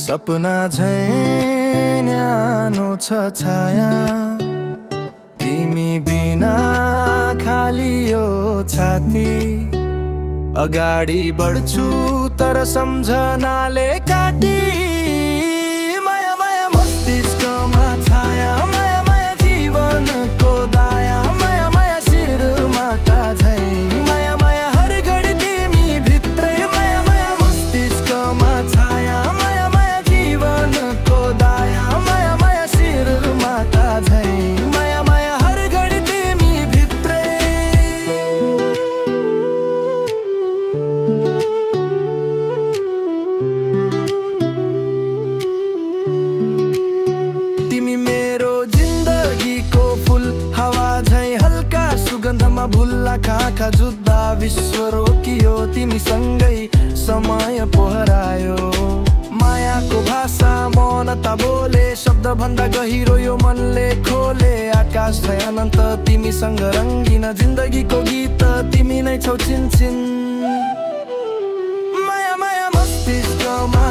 सपना झैं न्यानो छ छाया, तिमी बिना खाली यो छाती। अगाडि बढ्छु तर सम्झनाले काटी, माया माया मस्तिष्कमा छाया, माया माया जीवनको दाया, माया माया शिरमा झैं, माया माया हर घडी तिमी भित्रै, माया माया मस्तिष्कमा छाया, माया माया जीवनको दाया, माया माया शिरमा झैं, माया माया हर घडी तिमी भित्रै। तिमी मेरो जिन्दगीको फुल, हावा झैं हल्का सुगन्धमा भुल्ला खाखा जुत्दा विश्व रोकियो, तिमी सँगै समय पोहरायो। मायाको भाषा मौनता बोले, शब्द भन्दा गहिरो यो मनले खोले। आकाश झैं अनन्त तिमीसँग रङ्गिन, जिन्दगीको गीत तिमी नै छौ छिनछिन। माया माया मस्तिष्कमा